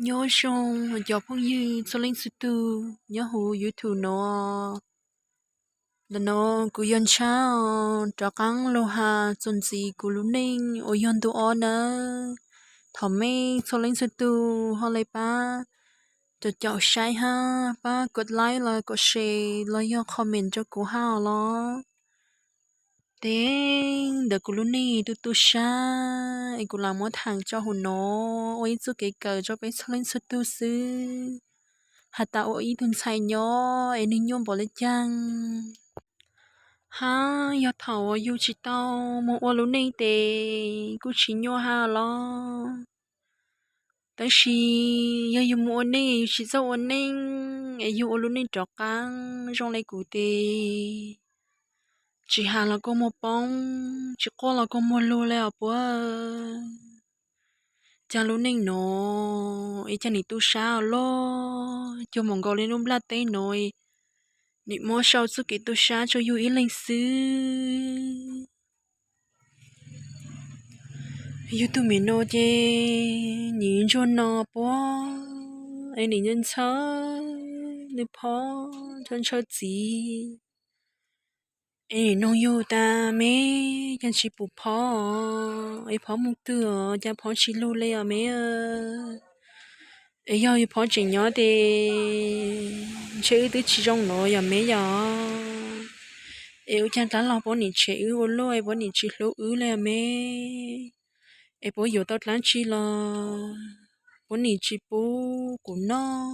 Nyob zoo cov phooj ywg txhua leej txhua tus nyob huv YouTube no. Ntawm no kuv yog Ntshab os, rov qaab lug has txuas ntxiv kuv lub neej uas yog ntu ob nawb. Thov mej txhua leej txhua tus ho le pab caum caum saib hab pab kom like los kom share los yog comment rau kuv hab os los. Tes ntawm kuv lub neej tu tu sab es kuv lam muab thaam tso huv no ua ib txuj kev kawm rau peb txhua leej txhua tug xwb. Has tas ua ib tug ntxhais nyob es nwg nyuaj npaum le caag, hab yog thaum uas yug tsis tau moog ua lub neej tes kuj tsis nyuaj hab los. Tab sis yog yug moog ua neej yug tsis txawj ua neej es yug ua lub neej rov qaab zoo le kuv tes tsis has los kuj muag poob, tsis quaj los kuj muag lug le os puab. Caag lub neej no es caag nim tu sab os lug, cuag moog nkaus le lub nplaj teb no, nim muab sau txuj kev tu sab rua yug ib leeg xwb. Yug tug mim no ces nim ntsuag no puab es nim ntshaw ntshaw nws phob, ntshaw ntshaw txiv es nim noog yug tas meb caag tsis pum phob, es phob moog twg os, caag phob tsis lug le os meb. Es yog yug phob tseem nyob tes ntshe wb twb tsis zoo los yog meb yog. Es ua caag dlaab los puab nim tshev wb ua luaj es puab nim tsis hlub wb le meb. Es puab yuav tau dlaab tsi los puab nim tsis pub kuv noj.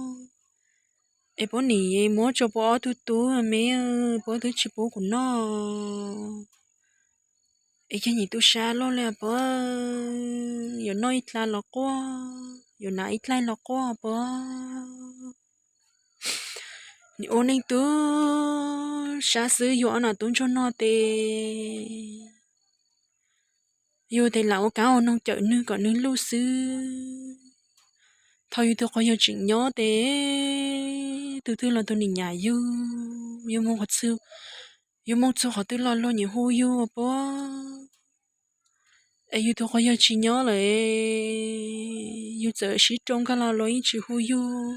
Es puab nim muab rua puab ob tug tub meb, puab twb tsis pub kuv noj. Es caag nim tu sab luaj le puab, yuav noj ib dlaim los quaj, yuav hnav ib dlaim los quaj puab. Nim ua neej tu sab xwb, yug ob nam tub ntsuag no tes yug tes lam ua kaab ua noog cawm nwg kom nwg luj xwb. Thaum yug tug quas yawg tseem nyob tes tug twg los tug nim nyam yug, yug moog qhov twg, yug moog txug qhov twg los luag nim hu yug puab. Es yug tug quas yawg tsis nyob lawm, yug txawm sib rau kag los luag yeej tsis hu yug.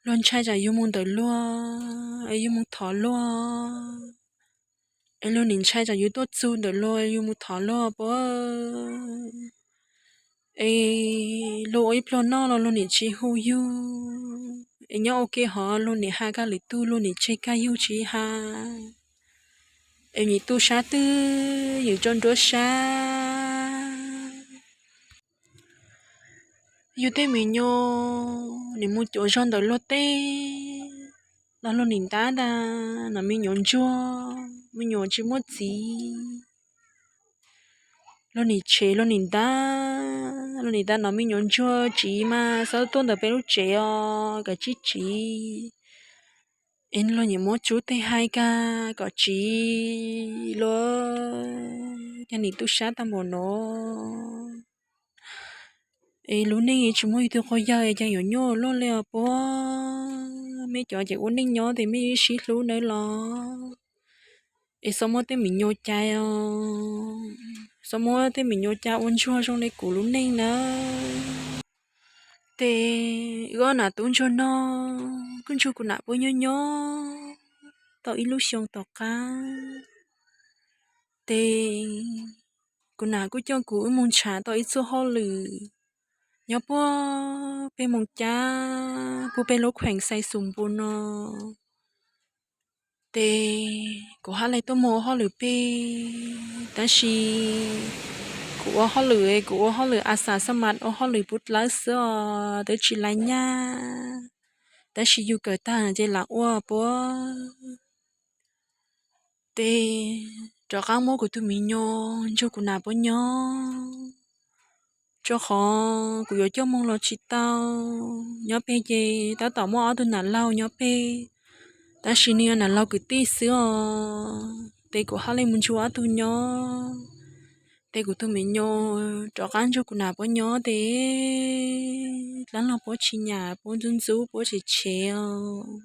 Luag ntshai tsam yug moog ntawm luag es yug moog thov luag, es luag nim ntshai tsam yug tuaj txug ntawm luag yug moog thov luag puab. Es luag ua ib pluag noj los luag nim tsis hu yug, es nyob ua ke hov luag nim has kag lwm tug, luag nim tseg kag yug tsis has. Es nim tu sab twg ywm rua nruab sab. Yug tej me nyuam nim moog cuav zog ntawm luag tej los luag nim ntab tas, nam me nyuam ntsuag, me nyuam tsis muaj txiv. Luag nim tshev luag nim ntab, luag nim tas, nam me nyuam ntsuag, tsiv mas xav tuaj ntawm peb lub tsev os, kawm tsib tsiv. Es luag nim muab tsub tej hais kag kom tsiv, luag caag nim tu sab taag npaum no. Es lub neej tsis muaj yug tug quas yawg es caag yuav nyuaj luaj le os puab. Meb cov ces ua neej nyob tes mej sib hlub nawb los. Es txhob muab tej me nyuam cai os, txhob muab tej me nyuam cai ua ntsuag zoo le kuv lub neej nawb. Tes wb ob nam tub ntsuag no kuj nrug kuv nam puab nyob nyob tau ib lub xyoo tom qab. Tes kuv nam kuj coj kuv wb moog nrhav tau ib txuj hauj lwm nyob puag peg Moos Cab, puag peg lub kheem Xais Xus Npus no. Tes kuv hab le tuaj moog ua hauj lwm peg, tab sis kuv ua hauj lwm, kuv ua hauj lwm a xas xab mas, ua hauj lwm puv dlawb xwb os, twb tsis lais nyaj. Tab sis yug kawm tag ces lam ua puab. Tes rov qab muab kuv tug me nyuam nrug kuv nam puab nyob, rua qhov kuv yuav coj moog los tsis tau. Nyob peg ces tab tom muaj ob tug nam laug nyob peg, tab sis nwg yog nam laug kwv tij xwb os. Tes kuv hab le moog nrug ob tug nyob, tes kuv tug me nyuam rov qab nrug kuv nam puab nyob tes dlaab los puab tsis nyam, puab ntxub ntxub, puab tshev tshev os.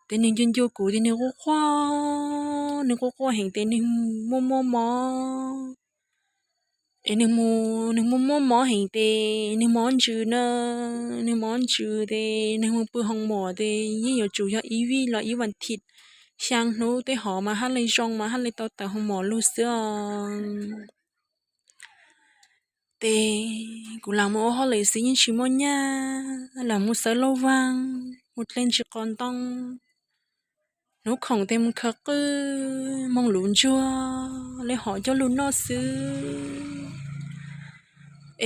Tes nwg ncu ncu kuv tes nwg quaj quaj, nwg quaj quaj heev tes nwg muaj muaj mob. Es nws mus, nws muaj muaj mob heev tes nws mob ntsws na, nws mob ntsws tes nws mus pw hoo mom tes yeej yuav tsum yog ib vij los ib vas thiv xyaa hnub tej hov mas haj le zoo mas haj le tau tawm hoo mom lug xwb os. Tes kuv lam mus ua hauj lwm xwb yeej tsis muaj nyaj, lam mus xawv lauj vaag, mus dle ntsis qos ntoo, hnub khoom tes mus khaws qwj moog luv ntsuag le hov coj lug noj xwb.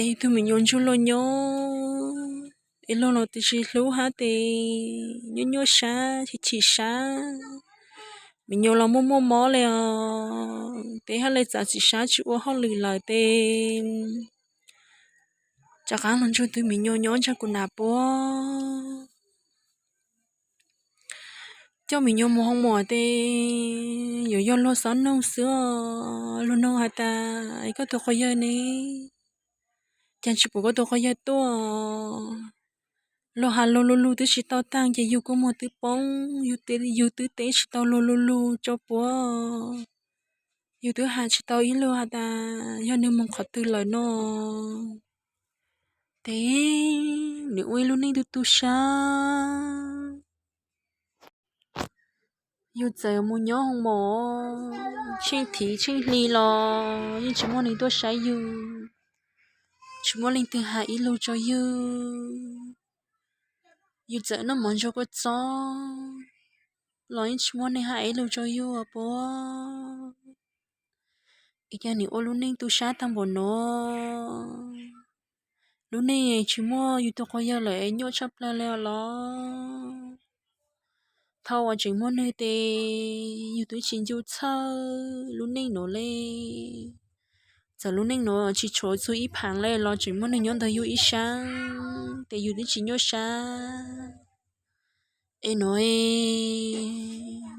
Es tug me nyuam ntsuag luag nyob es luag los tes tsis hlub hab tes nyuaj nyuaj sab chim chim sab. Me nyuam los muaj muaj mob le os, tes haj le txav txim sab tsis ua hauj lwm lawm tes rov qaab los nrug tug me nyuam nyob nrug kuv nam puab. Coj me nyuam mus hoo mom tes yuav yog luag xob noog xwb os. Luag noog has tas, koj tug quas yawg ne, caag tsis pum koj tug quas yawg tuaj? Luag has luag lug lug twb tsis tau taag ces yug kuj muag twb poob, yug twb teb tsis tau luag lug lug tso puab. Yug twb has tsis tau ib lug has tas yog nwg moog qhov twg lawm no. Tes nws ua ib lub neej tu tu sab. Yug txawm mus nyob hoo mom tsheej thiv tsheej hli los yeej tsis muaj neeg tuaj saib yug, tsis muaj leej twg has ib lug rua yug. Yug txawm noj mov ntsuag kua txob los yeej tsis muaj neeg has ib lug rua yug puab. Es cas nws ua lub neej tu sab taag npaum no? Lub neej tsis muaj yug tug quas yawg lawm nyuaj tshaj plawg le os los. Thaum uas tseem muaj nwg tes yug twb tsis ncu txhawj lub neej nuav le. Txawm lub neej nuav tsis tshuav txug ib phaev le los tseem muaj nwg nyob ntawm yug ib sab tes yug twb tsis nyuaj sab. Es nuav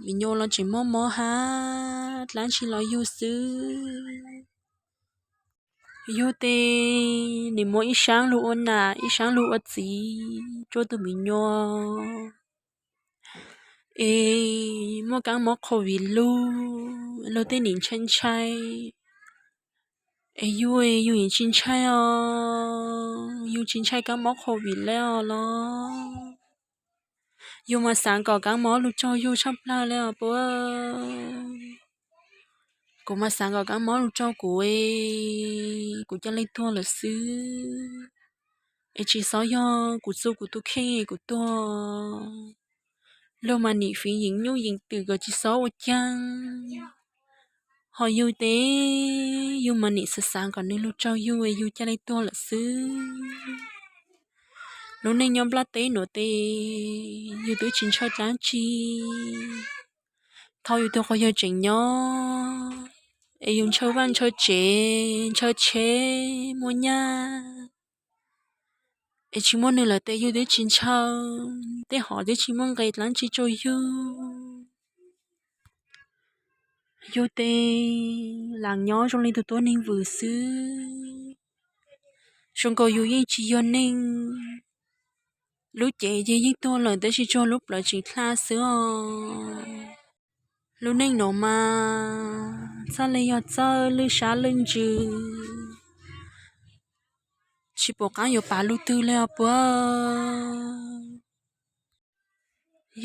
me nyuam los tseem mob mob hab dlaab tsi los yug xwb. Yug tes nim muab ib sab lug ua nam ib sab lug ua txiv rua tug me nyuam. Es muaj kaab mob COVID lug, lug tej nim ntshai ntshai. Es yug, yug yeej tsis ntshai os, yug tsis ntshai kaab mob COVID le os los. Yug mas xaav kom kaab mob lug raug yug tshaj plawg le os puab. Kuv mas xaav kom kaab mob lug raug kuv, kuv ca le tuag lawm xwb. Es tsis xob yog kuv txu kuv tug kheej kuv tuag. Luag mas nim fiv yeem nyuj yeem twm kom tsis xob ua caag. Ho yug tes yug mas nim xaav xaav kom nwg lug raug yug, yug ca le tuag lawm xwb. Lub neej nyob nplaj teb nuav tes yug twb tsis ntshaw dlaab tsi. Thaum yug tug quas yawg tseem nyob, es yug ntshaw vaaj ntshaw tsev ntshaw tsheb muaj nyaj. Es tsis muaj nwg lawm tes yug twb tsis ntshaw, tej hov twb tsis muaj nqe dlaab tsi rua yug. Yug tes lam nyob zoo le tug tuab neeg vwm xwb. Zoo nkaus yug yeej tsis yog neeg. Lub cev ces yeej tuag lawm tab sis tsuag lub plawv tseem dlha xwb os. Lub neej nuav mas txhaj le yog txawj lwj sab lwj ntsws, tsis pum qaab yuav pav lug twg le os puab.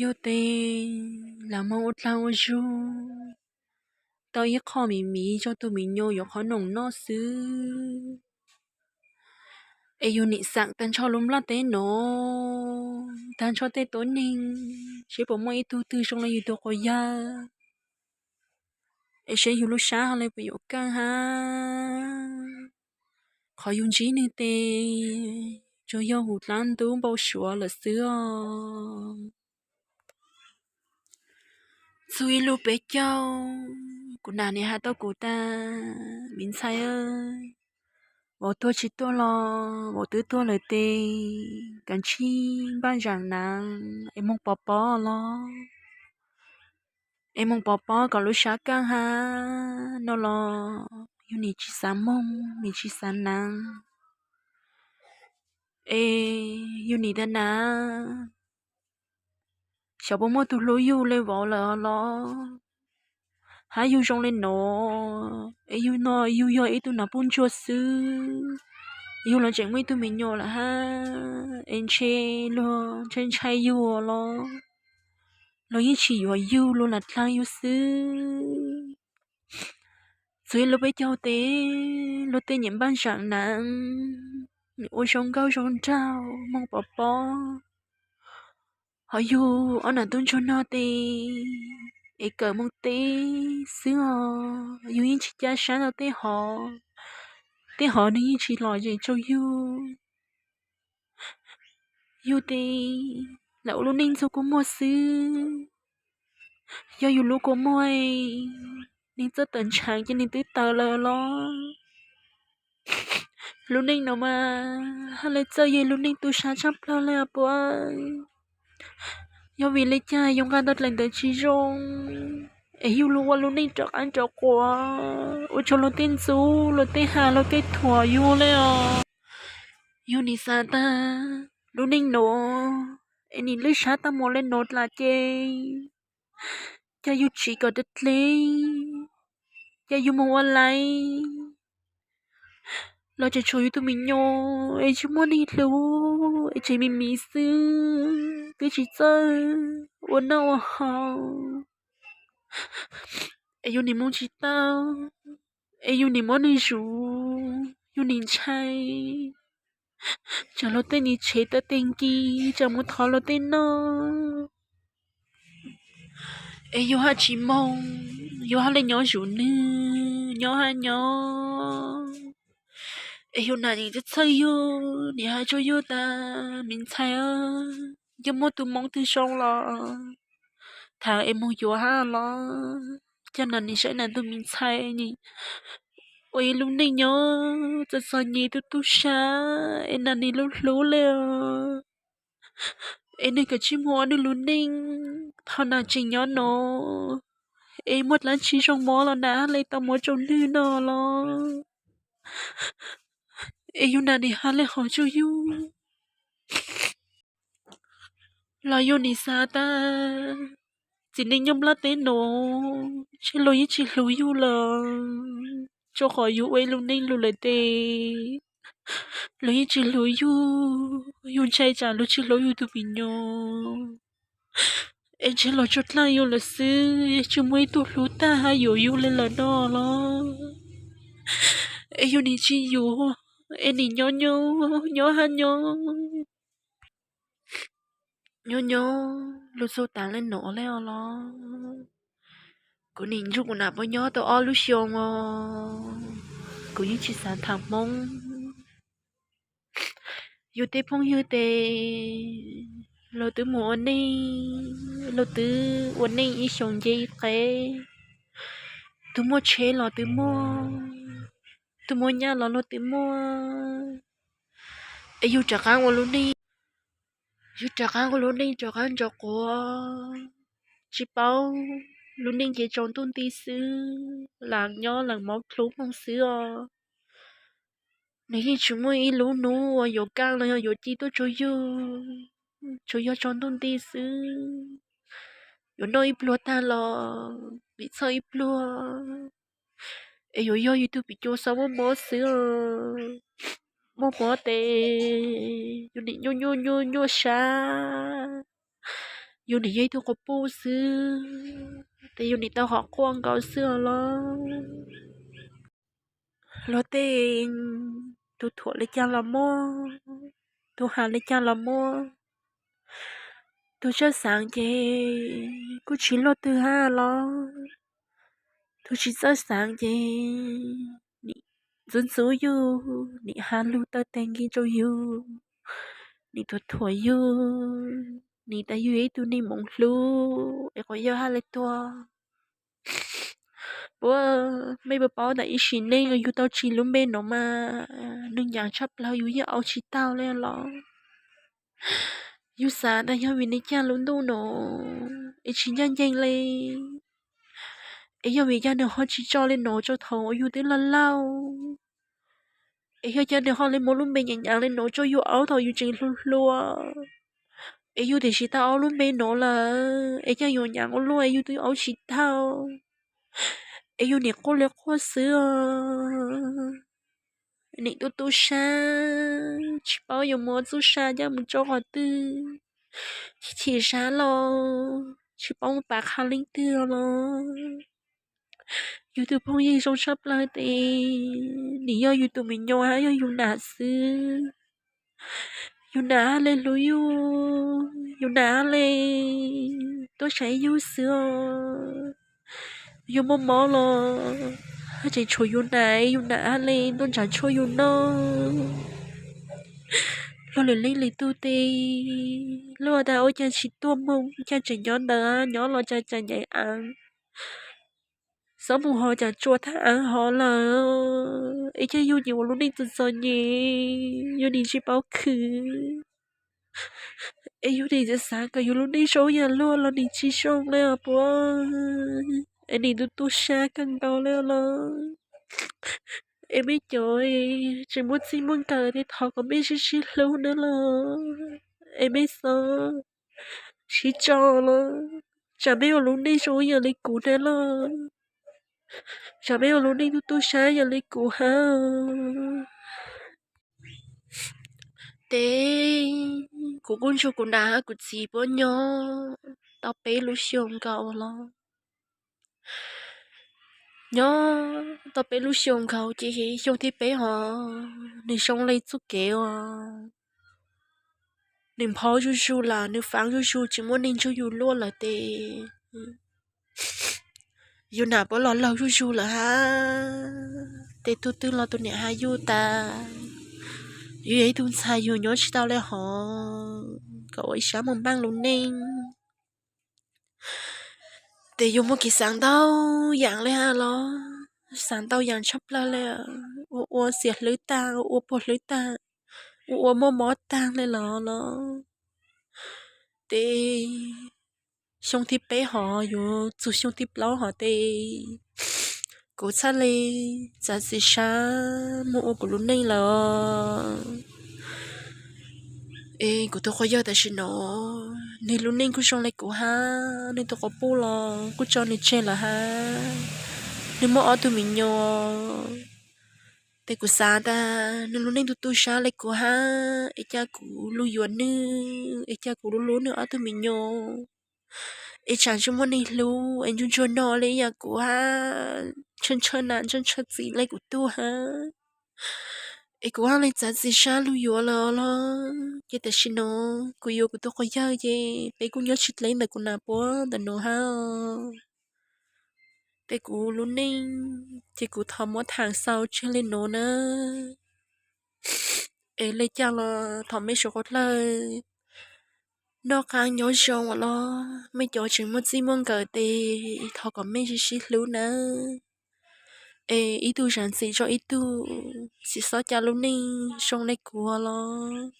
Yug tes lam moog ua dlaag ua zug tau ib qho miv miv rua tug miv nyuas yuav qhov noom noj xwb. Es yug nim xaam taag nrho lub nplaj teb nuav, taag nrho tej tuab neeg, seb puas muaj ib tug twg zoo le yug tug quas yawg. Es seb yug lub sab ho le puas yuav kaaj hab. Qhov yug ntsib nwg tes tsuas yog huv dlaab ntub npau suav lawm xwb os. Txug ib lub peb caug, kuv nam nim has tau kuv tas, me ntxhais, vauv tuag tsis tuaj los vauv twb tuag lawm tes kav tsij npaj zaam naav es moog pov pob los. Es moog pov pob kom lub sab kaaj hab no los yug nim tsis xaav moog, nim tsis xaav naav. Es yug nim tas naav, xyov puas muaj tug hlub yug le vauv lawm los. hab yug zoo le no, es yug no yug yog ib tug nas pub ntsuag xwb, yug los tseem muaj ib tug me nyuam lawm hab, es ntshe luag ntshai ntshai yug los, luag yeej tsis yuav yug, luag lam dlaag yug xwb. Txug ib lub peb caug teb, luag tej niam npaj zaam naav, ua zoo nkauj zoo nraug moog pov pob. Ho yug ob nam tub ntsuag no tes, es kawm moog teb xwb os, yug yeej tsis caj sab rau tej hov, tej hov nwg yeej tsis lom zem rau yug. Yug tes lam ua lub neej ntxuag kua muag xwb. Yog yug lub kua muag, nwg txawj tawm ntshaav ces nwg twb tawm lawm los. Lub neej no mas hab le txawj yog lub neej tu sab tshaj plawg le puab. Yog vim le caag yug nqaa tau dlaim ntawd tsis zoo, es yug lug ua lub neej rov qaab rov quav, ua rua luag tej ntxub, luag tej has, luag tej thuam yug le os. Yug nim xav tas lub neej nuav, es nim lwj sab tag mus le nuav dlaab ces, ca yug tsiv kom dle dle, ca yug moog ua laiv los tseem tshuav yug tug me nyuam es tsis muaj neeg hlub, es tseem miv miv xwb, twb tsis txawj ua noj ua haus, es yug nim moog tsis tau, es yug nim muab nwg zuv, yug nim ntshai, tsaam luag tej nim tshev tawm teg nkis tsaam mus thov luag tej noj, es yug hab tsis moog, yug hab le nyob zuv nwg nyob hab nyob, es yug nam nim txhawj txhawj yug, nim has rua yug tas, miv ntxhais, yog muaj tug moob twg zoo los thaam es moog yuav hab los, ca nam nim saib nam tug miv ntxhais nim ua ib lub neej nyob txom txom nyem tu tu sab, es nam nim lub hlub le os, es nwg kawm tsij moog ua nwg lub neej, thaum nam tseem nyob nuav, es muaj dlaab tsi zoo mob los nam hab le tau muab rua nwg noj los, es yug nam nim has le hov rua yug. Los yug nim xav tas, txiv neej nyob nplaj teb nuav, ntshe luag yeej tsis hlub yug lawm, rua qhov yug ua ib lub neej lug lawm tes, luag yeej tsis hlub yug, yug ntshai tsam luag tsis hlub yug tug me nyuam, es ntshe luag tsuas dlaag yug lawm xwb, tsis muaj ib tug hlub tag hab yuav yug le lawm no los, es yug nim tsis yuav, es nim nyob nyob, nyob hab nyob, nyob nyob lug txug taag le nuav le os los, kuv nim nrug kuv nam puab nyob tau ob lub xyoo os, kuv yeej tsis xav thaam Hmoob. Yug tej phooj ywg tes, luag twb mus ua neej, luag twb ua neej ib xyoos nce ib qeb, tug muaj tsheb los twb muaj, tug muaj nyaj los luag twb muaj, es yug rov qaab ua lub neej, yug rov qaab ua lub neej rov qaab nrov quav, tsis paub, lub neej ces tsaus ntuj nti xwb, lam nyob lam mob dlub moog xwb os. Nws yeej tsis muaj ib lub nub uas yuav kaaj los yog yuav ci tuaj rua yug, tsuas yog tsaus ntuj nti xwb. Yuav noj ib pluag tag los vim txhawj ib pluag, es yuav yog yug tug piv cuas xav muaj mob xwb. Muaj mob tes yug nim nyuaj nyuaj nyuaj nyuaj sab, yug nim yog ib tug quas puj xwb, tes yug nim tau qhov quaj nkaus xwb os los. Luag tej tug thuam le caag los muaj, tug has le caag los muaj, tug txawj xaav ces kuj tsis luaj twg hab los, tug tsis txawj xaav ces nim ntxub ntxub yug, nim has lug tawm teg nkis rua yug, nim thuam thuam yug, nim tas yug ib tug neeg moov hlub es quas yawg hab le tuag. Puab mej puas paub tas ib sim neej yug tau tsim lub npe nuav mas nwg nyaav tshaj plawg, yug yeej auv tsis taug le los. Yug xav tas yog vim le caag lub ntuj nuav es tsis ncaj nceeg le, es yog vim caag nwg ho tsis tso le nuav rua thaum uas yug twb laug laug, es yog caag nwg ho le muab lub npe nyaav nyaav le nuav rua yug auv thaum yug tseem hluas hluas, es yug tiam sis tau auv lub npe nuav lawm es caag yuav nyaav ua luaj es yug twb auv tsis taug. es yus nim quaj li quaj xwb os. Nim tu tu sab, tsis paub yuav muab txuj sa coj mus tso qhov twg, chim chim sab los tsis paub mus pav qha leej twg los. Yus tus phooj ywg zoo tshaj plaws tes nim yog yus tus me nyuam hab yog yus nam xwb. Yus nam hab le hlub yus, yus nam hab le tuaj saib yus xwb os. Yus muaj mob los tseem tshuav yus nam, yus nam hab le tuaj ntsav tshuaj yus noj. Luag lwm leej lwm tug tes luag tas ua cas tsis tuaj mus, cas tseem nyob ntawd, nyob los cas cas ncaim av, xob mus ho cas tsua thaj av hov lawm. Es cas yus nim ua lub neej txom txom nyem, yus nim tsis paub khwv, es yus nim xav xav kom yus lub neej zoo yam luag los nim tsis zoo li os puab. Es nim tu tu sab kawg nkaus li los. Es mej cov tseem muaj txij muaj nkawm tes thov kom mej sib sib hlub nawb los. Es mej xob sib tso los, tsam mej ua lub neej zoo yam li kuv nawb los. Tsam mej ua lub neej tu tu sab yam li kuv hab. Tes kuv kuj nrug kuv nam hab kuv txiv puab nyob tau peb lub xyoo nkaus los. Nyob tau peb lub xyoo nkaus ces xyoo thib peb hov nws zoo le txuj kev uas nws nphaub zuj zus lawm, nws faab zuj zus, tsis muaj neeg nrug yus luaj lawm tes yus nam puab los laug zuj zus lawm hab. Tes tug twg los tus niam has yus tas, yus yog ib tug ntxhais yus nyob tsis tau le hov, kom ua ib sab mus npaaj lub neej. Tes yus muaj kev xaav ntau yaam le hab los, xaav ntau yaam tshaj plawg le, ua ua xiam hlwb taag, ua ua puag hlwb taag, ua ua muaj mob taag le los los. Tes xyoo thib peb hov yuav txug xyoo thib plaub hov tes kuv txhaj le txav txim sab mus ua kuv lub neej lawm. Es kuv tug quas yawg tam sim no nwg lub neej kuj zoo le kuv hab, nwg tug quas puj los kuj tso nwg tseg lawm hab, nwg muaj ob tug me nyuam. Tes kuv xaav tas nwg lub neej tu tu sab le kuv hab, es ca kuv lug yuav nwg, es ca kuv lug hlub nwg ob tug me nyuam, es tsam tsi muaj neeg hlub es ntsuag ntsuag no le ib yam kuv hab, ntshaw ntshaw nam ntshaw ntshaw txiv le kuv tug hab. Es kuv hab le txav txim sab lug yuav lawm los. Ces tam sim no kuv yuav kuv tug quas yawg ces peb kuj nyob tsis dleb ntawm kuv nam puab ntawm nuav hab. Tes kuv lub neej ces kuv thov muab thaam xaus tseg le nuav na. Es le caag los thov mej suav qhov dlawg noj qaab nyob zoo os los, mej cov tseem muaj txij muaj nkawm tes thov kom mej sib sib hlub nawb. Es ib tug zam txim rua ib tug, tsis xob ca lub neej zoo le kuv los.